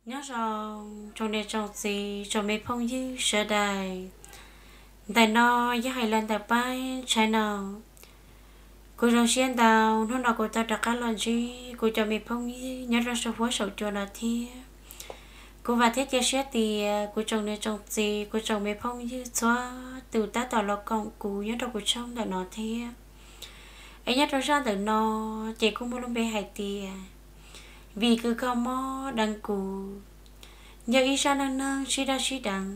Nyob zoo tsoom niam tsoom txiv tsoom me phooj ywg sawv daws. Ntawm no yog hais los ntawm pab tshai no. Kuv zoo siab ntau hnub no kuv tau rov qab los ntsib kuv cov me phooj ywg nyob rau saum huab saum cua no thiab. Kuv vam thiab cia siab tias kuv tsoom niam tsoom txiv kuv tsoom me phooj ywg txhua tus tab tom los koom kuv nyob rau kuv tshooj ntawm no thiab. Es nyob rau zaj ntawm no ces kuj muaj lub npe hais tias vim kws kho mob deev kuv, yog ib zaj neej neeg sib daj sib deev.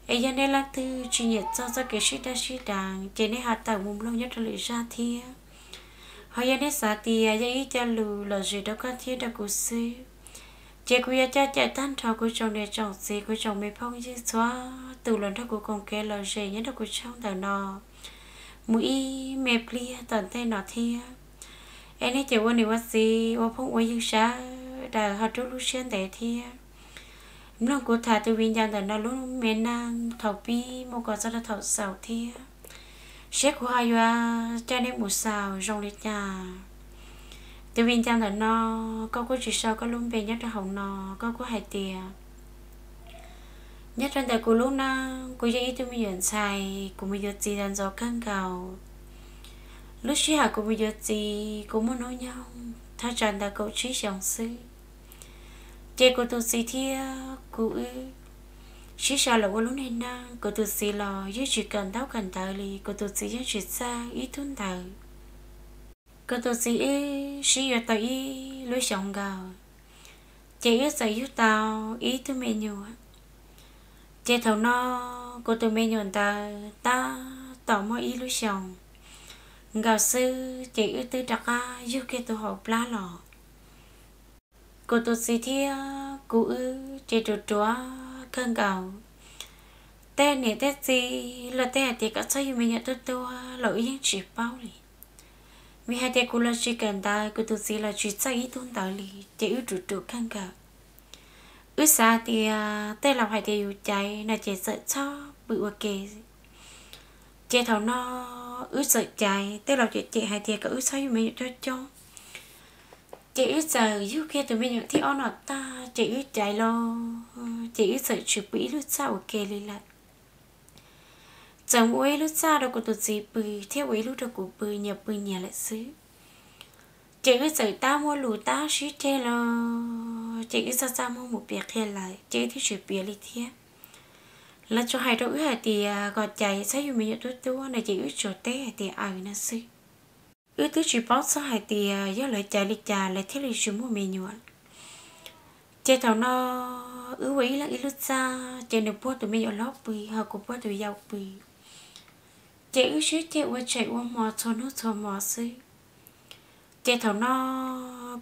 Es yog nej leej twg tsis nyiam txog txoj kev sib daj sib deev ces nej ho tawm mus mloog nyob rau lwm zaj thiab. Ho yog nej xav tias yog ib co lus lom zem rau koj thiab rau kuv xwb, ces kuv yuav coj caum tag nrho kuv tsoom niam tsoom txiv kuv tsoom me phooj ywg txhua tus los nrog kuv koom kev lom zem nyob rau kuv tshooj ntawm no mus ib me pliag tom ntej no thiab. Es nej cov ua niam ua txiv ua phooj ua ywg sawv daws ho rub lub siab ntev thiab mloog kuv tham tus viv ncaus ntawm no lub me neej thaum pib mus kom txog rau thaum xaus thiab, saib kuv ho yuav coj nej mus xaus zoo li cas. Tus viv ncaus ntawm no, koj kuj tsis sau koj lub npe nyob rau hauv no, koj kuj hais tias nyob rau ntawm kuv lub neej, kuv yog ib tug me nyuam ntxhais, kuv mus yuav txiv tau ntxov kawg nkaus. Lub sij hawm kuv mus yuav txiv, kuv muaj hnub nyoog thaj tsam ntawm kaum tsib xyoos xwb. Ces kuv tus txiv thiab kuv wb sib sau los ua lub niag neej, kuv tus txiv los yeej tsis kawm ntaub kawm ntawv li, kuv tus txiv yeej tsis txawj ib tug ntawv. Kuv tus txiv wb sib yuav tau ib lub xyoos nkaus, ces wb txawm yug tau ib tug me nyuam. Ces thaum no kuv tus me nyuam ntawd tab tom muaj ib lub xyoos nkaus xwb ces wb twb rov qab yug kiag tus hauv plab los. Kuv tus txiv thiab kuv wb ces ruam ruam kawg nkaus. Tej niam tej txiv luag tej hais tias kom txhob yug me nyuam tuab tuab los wb yeej tsis paub li. Vim hais tias kuv los tsis kawm ntawv, kuv tus txiv los tsis txawj ib tug ntawv li, ces wb ruam ruam kawg nkaus. Wb xav hais tias tej laus hais tias yus caiv no ces txawm txhob pw ua ke. Ces thaum no wb txawm caiv, tej laus cem cem hais tias kom wb txhob yug me nyuam coj coj. Ces wb txawm yug kiag tus me nyuam thib ob no tag, ces wb caiv los, ces wb txawm tsis pw ib lub txaj ua ke li lawm. Txawm mus ua ib lub txaj rau kuv tus txiv pw thiab ua ib lub rau kuv pw, nyias pw nyias lawm xwb. Ces wb txawm tab muaj lus tab sib ceg los, ces wb txaj txaj muag mus piav qhia lawm, ces wb twb tsis piav li thiab. Lawv tsuas hais rau wb hais tias kom caiv txhob yug me nyuam tuab tuab no, ces wb tsuas teb hais tias aws no xwb. Wb twb tsis paub txog hais tias yog lawv caiv li cas lawv thiaj li tsis muaj me nyuam. Ces thaum no wb ua ib leeg ib lub txaj, ces nws puag tus me nyuam hlob pw ho kuv puag tus yau pw. Ces wb sib ceg ua tsev ua hmo txhua hnub txhua hmo xwb. Ces thaum no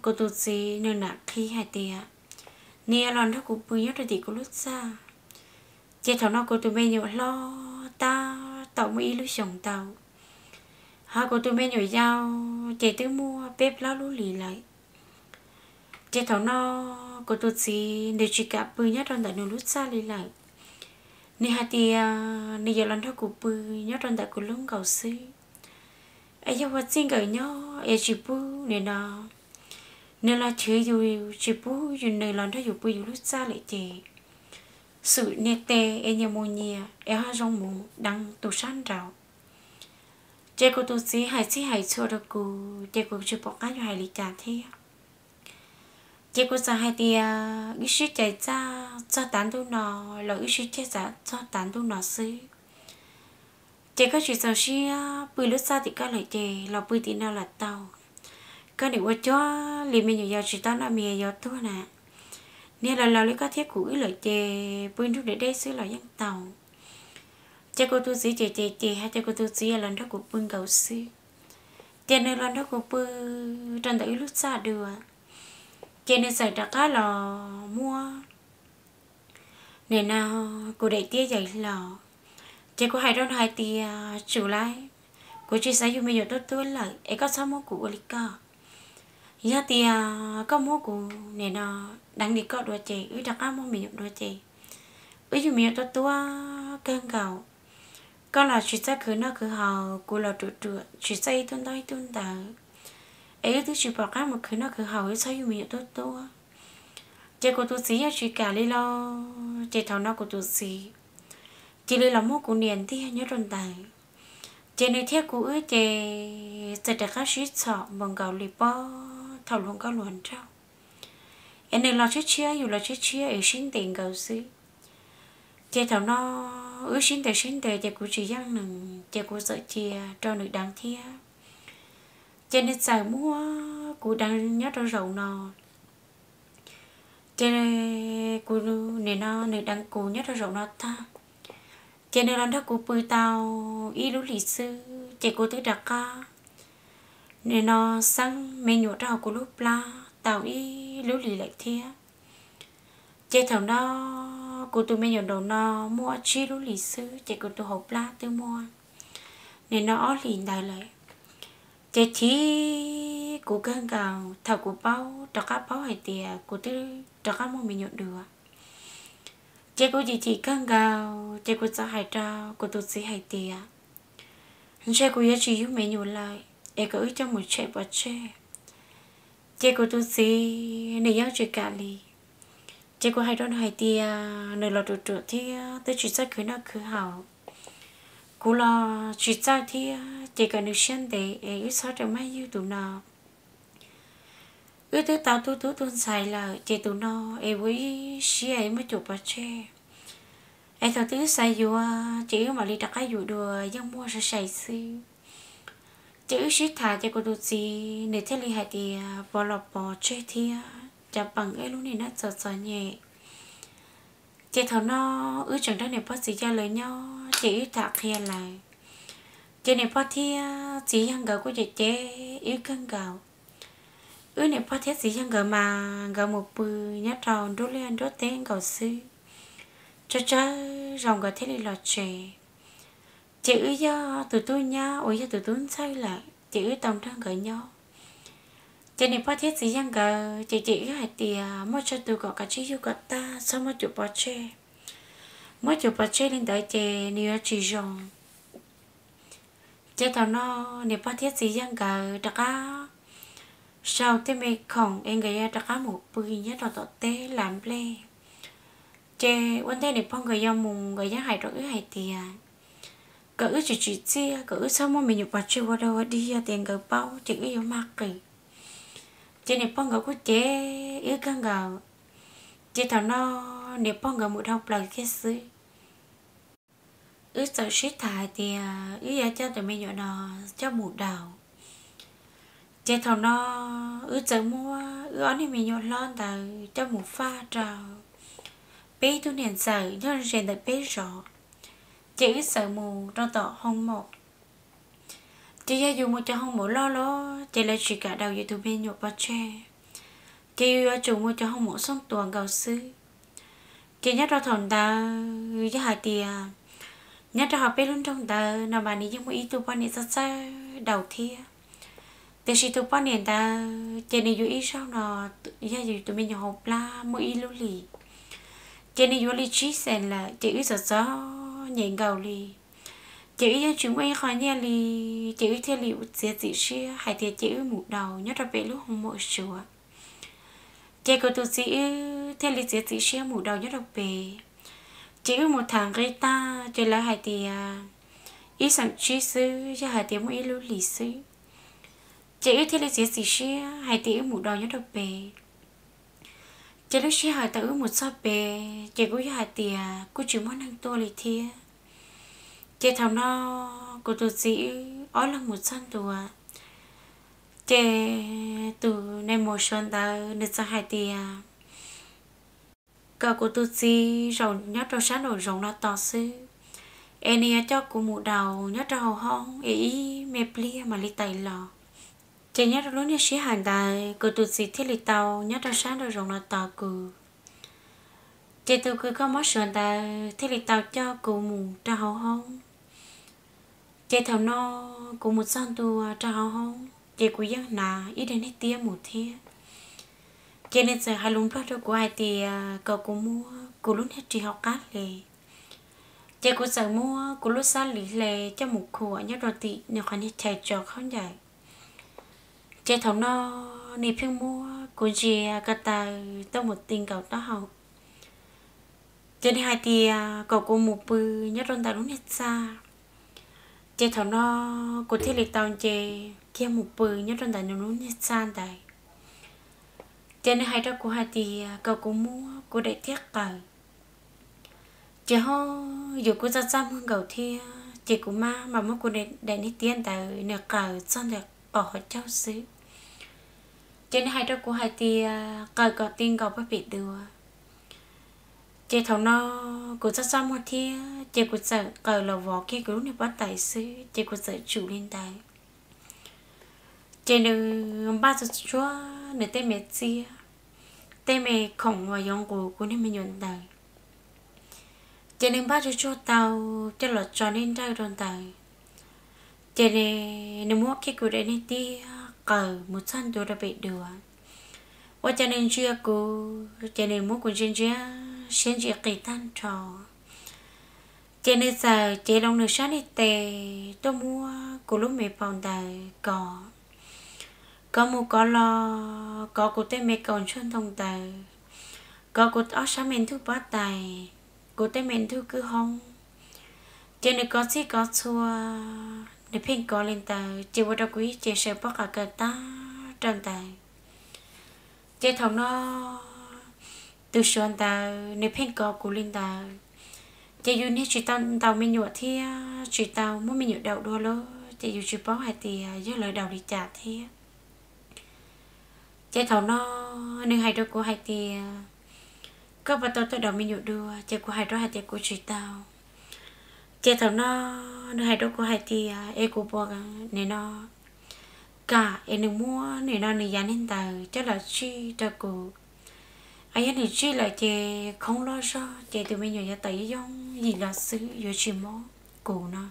kuv tus txiv nws nam qhia hais tias nws yuav los nrog kuv pw nyob rau tim kuv lub txaj. Ces thaum no kuv tus me nyuam hlob tab tom muaj ib lub xyoos ntau, ho kuv tus me nyuam yau ces twb muaj peb plaub lub hlis lawm. Ces thaum no kuv tus txiv nws tsis kam pw nyob rau ntawm nws lub txaj li lawm. Nws hais tias nws yuav los nrog kuv pw nyob rau ntawm kuv lub nkaus xwb. Es yog ua txij nkawm nyob es tsis pub nim no nws los chwv yus, tsis pub yus nws los nrog yus pw yus lub txaj lawm ces xum niag tes es nyias mus nyias es ho zoo mus deev tus sab nraud. Ces kuv tus txiv hais txhij hais txhua rau kuv ces kuv tsis pom qab yuav hais li cas thiab. Ces kuv txawm hais tias wb sib cais txaj txog tav ntuj no los wb sib ceg txaj txog tav ntuj no xwb. Ces koj tsis txaus siab pw lub txaj tim koj lawm ces los pw tim no los tau. Koj nim ua cuag li me nyuam yaus tsis tau noj mis yuav tuag na. Niag laus laus li koj thiab kuv wb lawm ces pw nrug deb deb xwb los yeej tau. Ces kuv tus txiv ces ces ces hais tias kuv tus txiv los nrog kuv pw nkaus xwb. Ces nws los nrog kuv pw rau ntawm wb lub txaj dua. Ces nws txawm rov qab los muab nim no kuv daim tiab yawm hlo. Ces kuv hais rau nws hais tias tsum lauj, kuv tsis xav yug me nyuam tuab tuab lawm es koj txhob muab kuv ua li koj. Yog tias koj muab kuv nim no deev li koj dua ces wb rov qab muaj me nyuam dua ces wb yug me nyuam tuab tuab kawg nkaus. Koj los tsis txawj khwv noj khwv haus, kuv los ruam ruam tsis txawj ib tug ntaub ib tug ntawv, es wb twb tsis pom qab mus khwv noj khwv haus, wb txhob yug me nyuam tuab tuab. Ces kuv tus txiv yeej tsis kam li los, ces thaum no kuv tus txiv cia li los muab kuv nias ntiag nyob rau ntawd. Ces nws thiab kuv wb ces txawm rov qab sib txhom npaum nkaus li pob thaum hluas nkauj hluas nraug, es nws los tshiab tshiab, yus los tshiab tshiab es sib ntes nkaus xwb. Ces thaum no wb sib ntes sib ntes ces kuv tsis yeej nws ces kuv txawm cia rau nws deev thiab. Ces nws txawm muab kuv deev nyob rau zaum no. Ces kuv, nim no nws deev kuv nyob rau zaum no tag, ces nws los nrog kuv pw tau ib lub hlis xwb ces kuv twb rov qab, nim no xeeb me nyuam rau hauv kuv lub plab tau ib lub hlis lawm thiab. Ces thaum no kuv tus me nyuam nraum no muaj tsib lub hlis xwb ces kuv tus hauv plab twb muaj nim no ob hlis ntawd lawm. Ces chim kuv kawg nkaus thaum kuv paub, rov qab paub hais tias kuv twb rov qab muaj me nyuam dua. Ces kuv chim chim kawg nkaus ces kuv txawm hais rau kuv tus txiv hais tias, ntshe kuv yuav tsis yug me nyuam lawm es kom wb coj mus tshem pov tseg. Ces kuv tus txiv nws yeej tsis kam li. Ces kuv hais rau nws hais tias nws los ruam ruam thiab twb tsis txawj khwv noj khwv haus, kuv los tsis txawj thiab ces kom nws siab ntev es wb txhob rawm maj yug tus no. Wb twb tau tu tub tu ntxhais lawm ces tus no es ua ib siab es muab cuam pov tseg, es thaum twg wb xav yuav ces wb mam li rov qab yuav dua, yeej muaj sai sai xwb. Ces wb sib tham ces kuv tus txiv nws thiaj li hais tias pov los pov tseg thiab, cas peem ib lub niag neej txom txom nyem. Ces thaum no wb tseem nrog niam pog txiv coj lawv nyob ces wb tham qhia lawv. Ces niam pog thiab txiv yawg nkawd kuj cem cem wb kawg nkaus. Wb niam pog thiab txiv yawg nkawd mas nkawd mus pw nyob rau nruab liaj nruab teb nkaus xwb, tsawg tsawg zaus nkawd thiaj li los tsev. Ces wb yog tus tub nyab uas yog tus tub ntxawg lawm ces wb tau nrog nkawd nyob. Ces niam pog thiab txiv yawg nkawd ces cem wb hais tias muaj tsawg tus kom kav tsij yug kom tag, txhob muab cuam pov tseg. Muab cuam pov tseg li ntawd ces nws yuav tsis zoo. Ces thaum no niam pog thiab txiv yawg nkawd rov qab sau tej me khoom es nkawd yuav rov qab mus pw nyob rau tom teb las nplej. Ces ua ntej niam pog nkawd yuav mus nkawd yeej hais rau wb hais tias kom wb tsis tsim txiaj, kom wb txhob muab me nyuam pov tseg ua dog ua dig, yog tias nkawd paub ces wb yuav mag qis. Ces niam pog nkawd kuj cem wb kawg nkaus. Ces thaum no niam pog nkawd mus dhau plaws kiag xwb, wb txawm sib tham hais tias wb yuav coj tus me nyuam no coj mus daus. Ces thaum no wb txawm muab wb ob niag me nyuam hlob ntawd coj mus faj rau peb ib tug niam ntxawm nyob ze ntawm peb zos. Ces wb txawm mus rau tom hoo maum. Ces yog yus mus cov hoo maum loj los ces lawv tsis kam daus yus tus me nyuam pov tseg, ces yus yuav tsum mus cov hoo maum xooj tuas nkaus xwb. Ces nyob rau thaum ntawd yog hais tias nyob rau hauv peb lub nroog ntawd no mas nws yeej muaj ib tug poj niam txawj txawj daus thiab. Tiam sis tus poj niam ntawd ces nws yuav ib zaug no yog yus tus me nyuam hauv plab muaj ib lub hlis, ces nws yuav li tsib xees lawm ces wb txom txom nyem nkaus li. Ces wb yeej tsis muaj ib qho nyiaj li, ces wb thiaj li txiav txim siab hais tias ces wb mus daus nyob rau pem lub hoo maum suav. Ces kuv tus txiv wb thiaj li txiav txim siab mus daus nyob rau pem. Ces wb mus tham nqi tag ces lawv hais tias ib xeem tsib xwb, yog hais tias muaj ib lub hlis xwb. Ces wb thiaj li txiav txim siab hais tias wb mus daus nyob rau pem. Ces lub sij hawm thaum wb mus txog pem ces kuj yog hais tias kuj tsis muaj neeg tuaj li thiab. Ces thaum no kuv tus txiv wb ob leeg mus txog ntua, ces tus nais maum suav ntawd nws txawm hais tias kom kuv tus txiv zaum nyob rau sab nraum zoov no tos xwb, es nws yuav coj kuv mus daus nyob rau hauv hoob es ib me pliag mam li tawm los. Ces nyob rau lub niag sij hawm ntawd kuv tus txiv thiaj li tau nyob rau sab nraum zoov no tos kuv. Ces tus kws koj mob suav ntawd thiaj li tau coj kuv mus rau hauv hoob. Ces thaum no kuv mus txog ntua rau hauv hoob ces kuv yeej hnav ib daim niag tiab mus thiab. Ces nws txawm hais lus Nplog rau kuv hais tias kom kuv muab kuv lub niag ris hauv qab hle. Ces kuv txawm muab kuv lub xab lis hle coj mus khuam nyob rau tim nws qhov niag chaw tso khaub ncaws. Ces thaum no nws pheej muab kuv ntsia ko taw tuaj mus ti nkaus taub hau. Ces nws hais tias kom kuv mus pw nyob rau ntawm lub niag txaj. Ces thaum no kuv thiaj li tau nce kiag mus pw nyob rau ntawm nws lub niag txaj ntawd. Ces nws hais rau kuv hais tias kom kuv muab kuv daim tiab qaws. Ces ho yus kuj txaj txaj muag nkaus thiab, ces kuv maj mam muab kuv daim niag tiab ntawd nws qaws txog ntawm qhov caug xwb. Ces nws hais rau kuv hais tias qaws kom ti nkaus pem duav. Ces thaum no kuv txaj txaj muag thiab, ces kuv txawm qaws los vov kiag kuv lub niag pob tais xwb, ces kuv txawm tsum li ntawd. Ces nws npaj tsuag tsuag nws tej me txiab, tej me khoom uas yuav nqus kuv niag me nyuam ntawd. Ces nws npaj tsuag tsuag tau coj los tso nij nrawj rau ntawd. Ces nws muab kiag kuv daim niag tiab qaws mus txog ntua rau pem duav. Ua cas nws ntsia kuv, ces nws muab kuv ntsia ntsia siab ntsia qis tag nrho. Ces nws txawm cev loo nws sab niag tes tuaj muab kuv lub me paum ntawd kov, kov mus kov los, kov kuv tej me kaus ntsuag ntoo ntawd, kov kuv ob sab me ntug pob tais, kuv tej me ntug kwj hoob. Ces nws kov txhij kov txhua, nws pheej kov li ntawd, ces ua rau kuv ib ce sawv pob qa kaw tag rau ntawd. Ces thaum no tus suav ntawd nws pheej kov kuv li ntawd, ces yus niag tsis tau ntaus me nyuam thiab tsis tau muab me nyuam daus dua lawm, ces yus tsis paub hais tias yog lawv daus li cas thiab. Ces thaum no nws hais rau kuv hais tias, koj puas tau tuaj daus me nyuam dua? Ces kuv hais rau hais tias kuv tsis tau. Ces thaum no nws hais rau kuv hais tias es kuv puas nim no kam es nws muab nim no nws yav niag ntawd coj los tsij rau kuv. Yog nws tsij lawm ces khoob loj zog ces tus me nyuam yuav tawm yooj yooj yim los xwb, yuav tsis mob kuv no.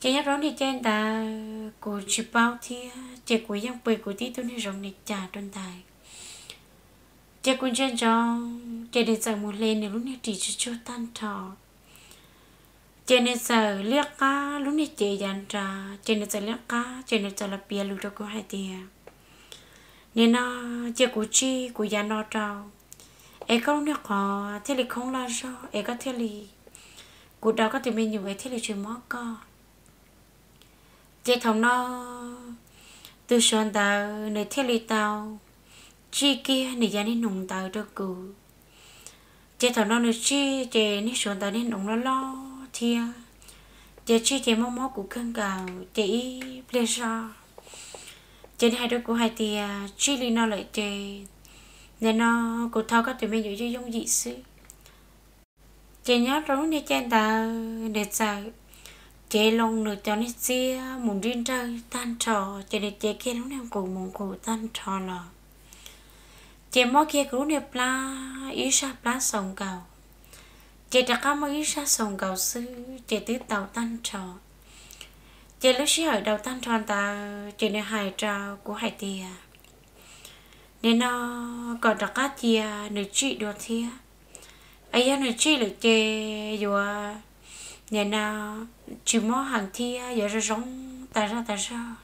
Ces nyob rau niag caij ntawd kuv tsis paub thiab, ces kuv yeej pw kuv tib tug niag zoov li cas rau ntawd. Ces kuv ntsia ntsoov, ces nws txawm mus hle nws lub niag ris tsuag tsuag tag nrho. Ces nws txawm liab qab lub niag cev yav nrad, ces nws txawm liab qab, ces nws txawm los piav lus rau kuv hais tias, nim no cia kuv tsij kuv yav no rau, es koj lub niag qhov thiaj li khoob loj zog, es koj thiaj li, kuv daus koj tus me nyuam es thiaj li tsis mob koj. Ces thaum no tus suav ntawd nws thiaj li tau tsij kiag nws yav niag hnoos ntawd rau kuv. Ces thaum no nws tsij ces niag suav ntawd niag hnoos loj loj thiab, ces tsij ces mob mob kuv kawg nkaus, ces ib pliag zog ces nws hais rau kuv hais tias tsij li no lawm ces nim no kuv thau koj tus me nyuam yooj yooj yim xwb. Ces nyob rau lub niag caij ntawd nws txawm cev loo nws cov niag txiab mus nrib nrawj tag nrho, ces nws cev kiag lub niag nqus mus nqus tag nrho los. Ces mob kiag kuv lub niag plab ib sab plab xaus nkaus, ces rov qab muaj ib sab xaus nkaus xwb ces twb tau tag nrho. Ces lub sij hawm daus tag nrho ntawd ces nws hais rau kuv hais tias, nim no kom rov qab cia nws tsij dua thiab, es yog nws tsij lawm ces yuav, nim no tsis mob heev thiab yuav zoo zoo tas zog tas zog.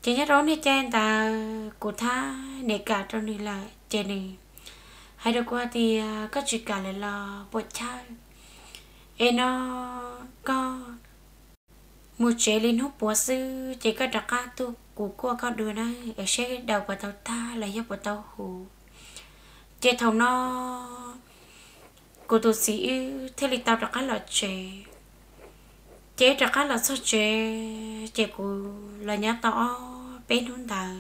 Ces nyob rau lub niag caij ntawd kuv thab niam kam rau nws lawm ces nws hais rau kuv hais tias koj tsis kam lawm los puas chawj, es no koj mus tsev li hnub puav xwb ces koj rov qab tuaj kuv kuaj koj dua na, es seb daus puas tau tag los yog puas tau huv. Ces thaum no kuv tus txiv wb thiaj li tau rov qab los tsev. Ces wb rov qab los txog tsev ces kuv los nyob tau ob peb hnub ntawd.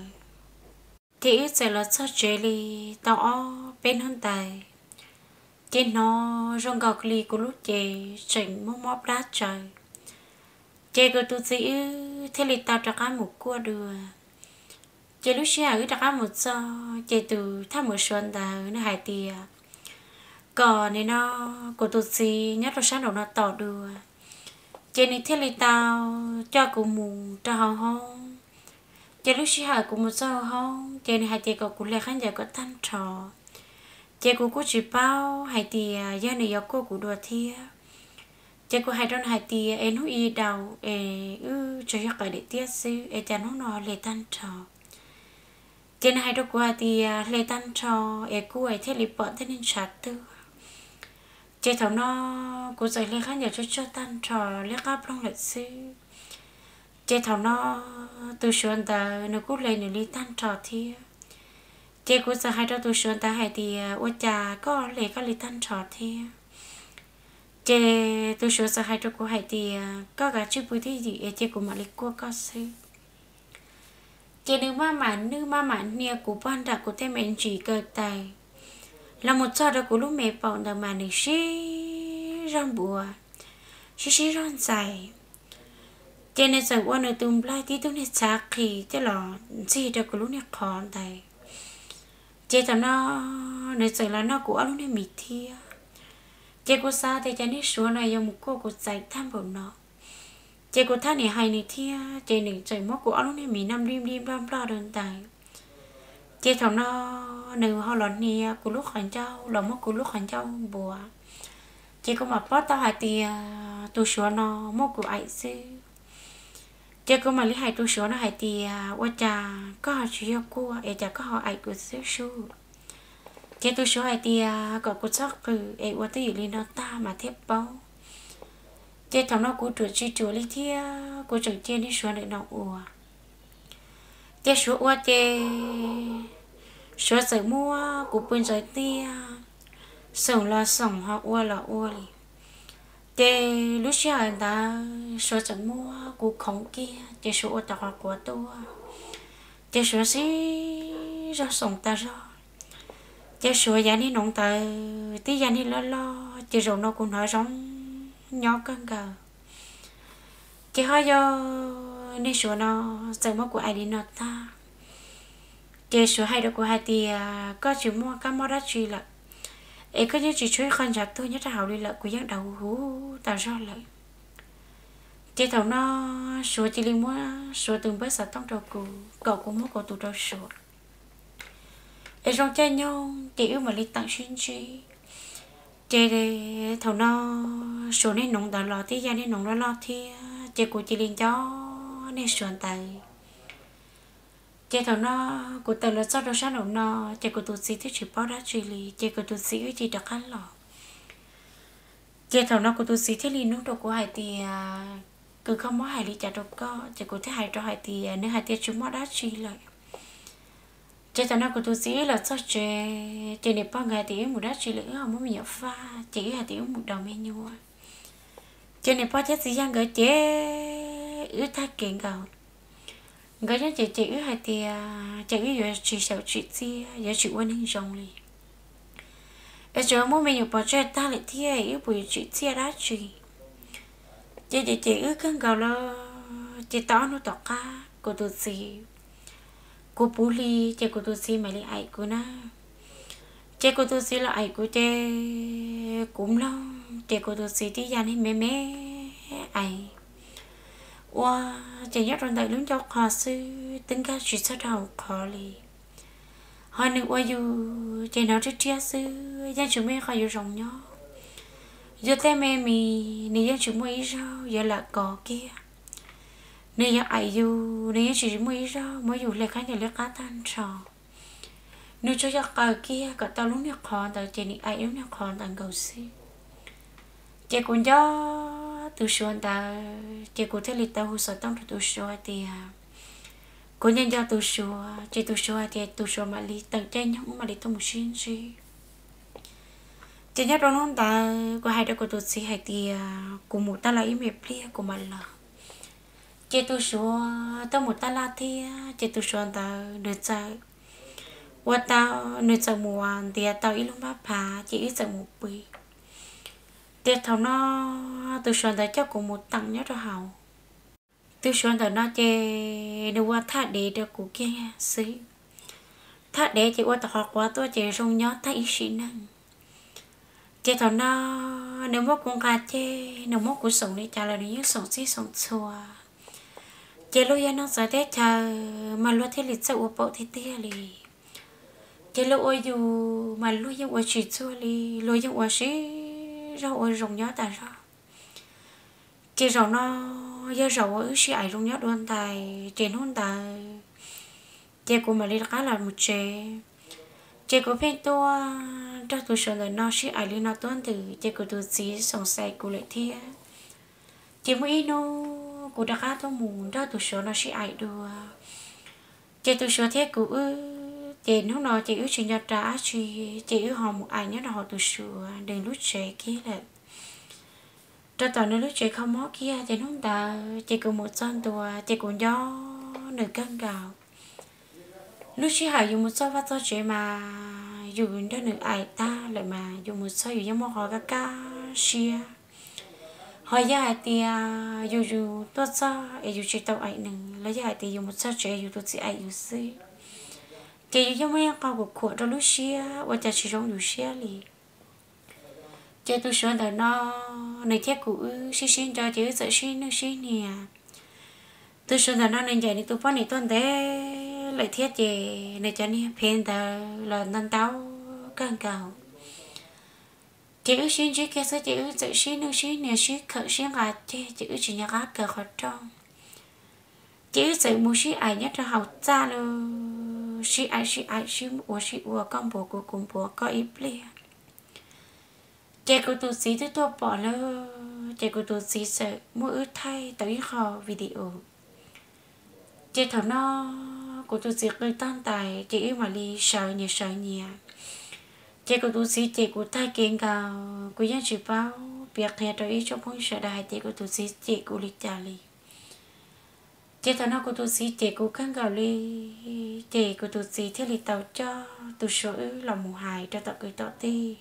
Ces wb txawm los txog tsev li tau ob peb hnub ntawd, ces hnov zoo nkaus li kuv lub cev tseem mob mob plab tsawv. Ces kuv tus txiv wb thiaj li tau rov qab mus kuaj dua. Ces lub sij hawm wb rov qab mus txog ces tus thaj mum suav ntawd nws hais tias kom nim no kuv tus txiv nyob rau sab nraum no tos dua, ces nws thiaj li tau coj kuv mus rau hauv hoob. Ces lub sij hawm kuv mus txog hauv hoob ces nws hais tias kom kuv hle khaub ncaws kom tag nrho. Ces kuv kuj tsis paub hais tias yog nws yuav kuaj kuv dua thiab. Ces kuv hais rau nws hais tias es hnub i daus es wb tsuas yog qaws daim tiab xwb es cas hnub no hle tag nrho. Ces nws hais rau kuv hais tias hle tag nrho es kuj es thiaj li pom tej neeg ntshav tuag. Ces thaum no kuv txawm hle khaub ncaws tsuag tsuag tag nrho liab qab ploog lawm xwb. Ces thaum no tus Suav ntawd nws kuj hle nws li tag nrho thiab. Ces kuv txawm hais rau tus Suav ntawd hais tias ua cas koj hle koj li tag nrho thiab? Ces tus Suav txawm hais rau kuv hais tias koj kav tsij pw twj ywm es cia kuv mam li kuaj koj xwb. Ces nws maj mam nwj maj mam hnia kuv pog nram kuv tej me ntsis kaw tais los mus txog rau kuv lub me paum ntawd mas nws sib zog npuav, sib sib zog ntxais. Ces nws txawm ua nws tus nplaig tib tug niag txhav qhis coj los ntxig rau kuv lub niag qhov ntawd. Ces thaum no nws txawm los noj kuv ob lub niag mis thiab. Ces kuv xav tias cas niag Suav no yuav mus kuaj kuv txais tag npaum no. Ces kuv thaj niam hais nws thiab ces nws txawm muab kuv ob lub niag mis noj nplij nplij nploj nploj rau ntawd. Ces thaum no nws ho los hnia kuv lub qhov ncauj los muab kuv lub qhov ncauj npuav. Ces kuv mam paub tau hais tias tus Suav no muab kuv aim xwb. Ces kuv mam li hais tus Suav no hais tias ua cas koj ho tsis yog kuaj es cas koj ho aim kuv xwb sub? Ces tus Suav hais tias kom kuv txhob qw es ua twj ywm li no tag mas thiaj paub. Ces thaum no kuv ruam tsis ruam li thiab kuv tseem cia niag Suav ntawm no ua. Ces Suav ua ces Suav txawm muab kuv pw ntsaws tiaj, xoom los xoom ho ua los ua li. Ces lub sij hawm ntawd Suav txawm muab kuv khoov kiag ces Suav ua tau qhov quav tuaj. Ces Suav sib zog xoom tas zog. Ces Suav yav niag noov ntawd tib yav niag loj loj ces zaum no kuv hnov zoo nyob kawg nkaus. Ces ho yog niag Suav no txawm muab kuv aim li no tag. Ces Suav hais rau kuv hais tias koj tsis muaj kab mob dab tsi lawm, es koj yeej tsis tshuav ib qho ntshav tuag nyob rau hauv li lawm, kuv yeej daus huv tas zog lawm. Ces thaum no Suav cia li muab Suav tus npawb xov tooj rau kuv kom kuv muab kuv tus rau Suav. Es zoo caij nyoog ces wb mam li teem sib ntsib. Ces thaum no Suav niag noov ntawd los tib yav niag noov loj loj thiab ces kuv cia li nco niag Suav ntawd. Ces thaum no kuv tawm los txog rau sab nraum no ces kuv tus txiv twb tsis paub dab tsi li ces kuv tus txiv wb cia li rov qab los. Ces thaum no kuv tus txiv thiaj li nug rau kuv hais tias, kws koj muab hais li cas rau koj? Ces kuv thiaj hais rau hais tias nws hais tias tsis muaj dab tsi lawm. Ces thaum no kuv tus txiv wb los txog tsev ces niam pog nkawd hais tias wb mus dab tsi lawm, wb ho muab me nyuam faj, ces wb hais tias wb mus daus me nyuam. Ces niam pog thiab txiv yawg nkawd ces wb tag kev nkaus. Nkawd yeej cem cem wb hais tias ces wb yuav tsis xyaum tsim txiaj, yuav tsis ua neeg zoo li, es tseem muab me nyuam pov tseg tag lawm thiab wb puas yuav tsim txiaj dab tsi. Ces cem cem wb kawg nkaus lawm. Ces tau ob hnub tom qab kuv tus txiv, kuv puv hli ces kuv tus txiv mam li aim kuv na. Ces kuv tus txiv los aim kuv ces kuv mloog ces kuv tus txiv tib yam niag me me aim ua, ces nyob rau ntawm lub ncauj qhov xwb twb nkag tsis txog rau hauv qhov li. Ho nws ua yus ces hnov riab riab xwb, yeej tsis muaj ib qho yuav zoo nyob. Yus tej me mis nws yeej tsis muaj ib zaug yuav lam kov kiag. Nws yog aim yus, nws yeej tsis muaj ib zaug muab yus hle khaub ncaws liab qab tag nrho. Nws tsuas yog qaws kiag kom tau lub niag qhov ntawd ces nws aim lub niag qhov ntawd nkaus xwb. Ces kuv nco tus Suav ntawd ces kuv thiaj li tau hu xov tooj rau tus Suav hais tias kuv nco nco tus Suav, ces tus Suav hais tias tus Suav mam li teem caij nyoog wb mam li tuaj mus sib ntsib. Ces nyob rau hnub ntawd kuv hais rau kuv tus txiv hais tias kuv mus tab laj ib me pliag kuv mam los. Ces tus Suav tuaj mus tab laj thiab, ces tus Suav ntawd nws txawm ua tau, nws txawm mus ntiav tau ib lub npab phav ces wb txawm mus pw. Ces thaum no tus Suav ntawd coj kuv mus teem nyob rau hauv. Tus Suav ntawm no ces nws ua thaj dev rau kuv kiag xwb. Thaj dev ces ua tau qhov quav tuaj ces zoo nyob tag ib sim neej. Ces thaum no nws muab kuv nqa ceg, nws muab kuv xoom li cas los nws yeej xoom txij xoom txhua. Ces luag yog neeg txawv teb chaws mas luag thiaj li txawj ua paum tiag tiag li. Ces luag ua yus mas luag yeej ua tsis txuag li, luag yeej ua sib zog ua zoo nyob tas zog. Ces zaum no yog zaum uas wb sib aim zoo nyob dua ntais, ces hnub ntawd Ces kuv mam li rov qab los mus tsev. Ces kuv pheej tuaj nrog tus Suav ntawm no sib aim li no tuab ntws, ces kuv tus txiv xoom xaiv kuv lawm thiab. Ces muaj ib hnub kuv rov qab tuaj mus nrog tus Suav no sib aim dua. Ces tus Suav thiab kuv wb, ces hnub no ces wb tsis nco ras dab tsi, ces wb ho mus aim nyob rau hauv tus Suav nws lub tsev kiag lawm. Rau tom nws lub tsev kho mob kiag, ces hnub ntawd ces kuv mus txog ntua, ces kuv nco nws kawg nkaus. Lub sij hawm yus mus txog vaj txog tsev mas yus nrog nws aim tag lawm mas yus mus txog yus yeej muaj qhov kaj kaj siab. Ho yog hais tias yus yus tuaj txog es yus tsis tau aim nws, los yog hais tias yus mus txog tsev yus tus txiv aim yus xwb, ces yus yeej muaj ib qho khuam khuam rau lub siab ua cas tsis zoo yus siab li. Ces tus Suav ntawm no, nws thiab kuv wb sib sib nco ces wb txawm sib nwj sib hnia. Tus Suav ntawm no nws ncaim nws tus poj niam tuaj ntev lawm thiab ces nws cov niag phev ntawd los ntau ntau kawg nkaus. Ces wb sib ntsib kiag xwb ces wb txawm sib nwj sib hnia sib khawm sib nqa ceg ces wb tsis nco qab kaw qhov rooj. Ces wb txawm mus sib aim nyob rau hauv txaj lawm, sib aim sib aim sib ua sib ua, koj npuav kuv kuv npuav koj ib pliag. Ces kuv tus txiv twb tuaj pom lawm, ces kuv tus txiv txawm muab wb thaij tau ib qho video. Ces thaum no kuv tus txiv qw tag ntais ces wb mam li sawv nyias sawv nyias. Ces kuv tus txiv cem kuv tag kev nkaus, kuv yeej tsis paub piav qhia rau ib tsoom phooj ywg sawv daws hais tias kuv tus txiv cem kuv li cas li. Ces thaum no kuv tus txiv cem kuv kawg nkaus li, ces kuv tus txiv thiaj li tau coj tus Suav wb los mus hais rau tom kwv tom tij.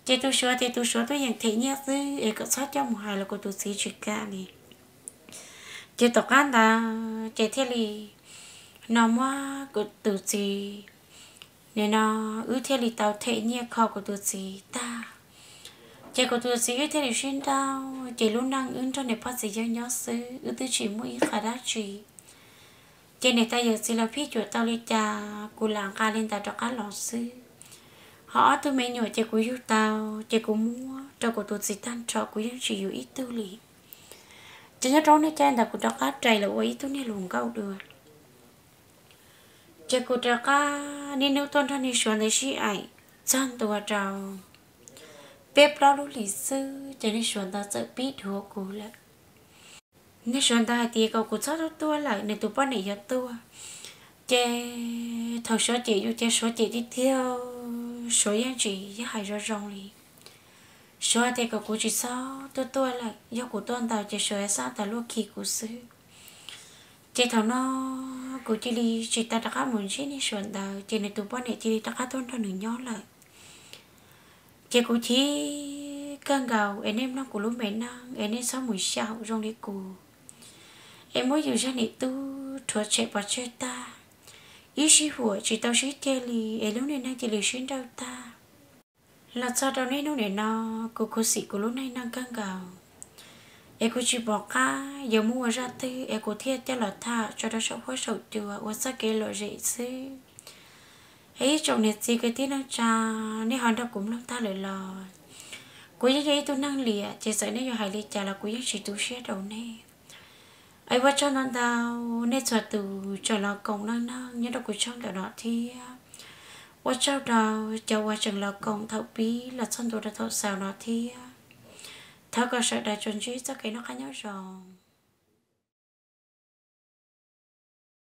Ces tus Suav tias tus Suav tuaj yeem them nyiaj xwb es kom txhob coj mus hais los kuv tus txiv tsis kam li. Ces tom qab ntawd ces thiaj li no muab kuv tus txiv, nim no wb thiaj li tau them nyiaj kho kuv tus txiv tag. Ces kuv tus txiv wb thiaj li sib nrauj, ces lub neej wb nrog niam pog txiv yawg nyob xwb, wb twb tsis muaj ib qho dab tsi. Ces niam tais yawm txiv lawv phij cuam tau li cas kuv lam nqa li ntawd rov qab los xwb. Ho ob tug me nyuam ces kuv yug tau, ces kuv muab rau kuv tus txiv tag nrho, kuv yeej tsis yuav ib tug li. Ces nyob rau nej caij ntawd kuv rov qab rais los ua ib tug niag hluas nkauj dua. Ces kuv rov qab niaj hnub tuaj nrog niag Suav ntawd sib aim txog ntua rau peb plaub lub hlis xwb ces niag Suav ntawd txawm pib dhuav kuv lawm. Niag Suav ntawd hais tias kom kuv txhob tuaj tuaj lawm, nws tus poj niam yuav tuaj. Ces thaum Suav cem yus ces Suav cem tiag tiag, Suav yeej tsis yeej hais zoo zoo li. Suav tias kom kuv tsis txhob tuaj tuaj lawm, yog kuv tuaj ntawd ces Suav xav tas luaj khi kuv xwb. Ces thaum no kuv cia li tsis tas rov qab mus ntsib niag Suav ntawd, ces nws tus poj niam cia li rov qab tuaj nrog nws nyob lawm. Ces kuv chim kawg nkaus es nej mloog kuv lub me neej es nej txhob mus xyaum zoo li kuv, es muab yus zaj niam tub rhuav tshem pov tseg tag, ib sij huam tsis tau sib ceg li es lub niag neej cia li sib nrauj tag. Los txog rau niaj hnub nim no, kuv khuv xim kuv lub neej neej kawg nkaus, es kuv tsis pom qab yuav muab ua zaj twg es kuv thiaj coj los tham tso rau saum huab saum cua ua txoj kev lom zem xwb. Es ib tsoom niam txiv kwv tij neej tsa, nej ho nrog kuv mloog tag lawm los? Kuv yeej yog ib tug neeg liam, ces txawm nej yuav hais li cas los kuv yeej tsis tu siab rau nej. Es ua tsaug ntau ntau nej txhua tus tseem los koom neej neeg nyob rau kuv tshooj ntawm no thiab. Ua tsaug rau cov uas tseem los koom thaum pib los txog ntua rau thaum xaus no thiab. Thov kom sawv daws tsuas ntsib txoj kev noj qab nyob zoo.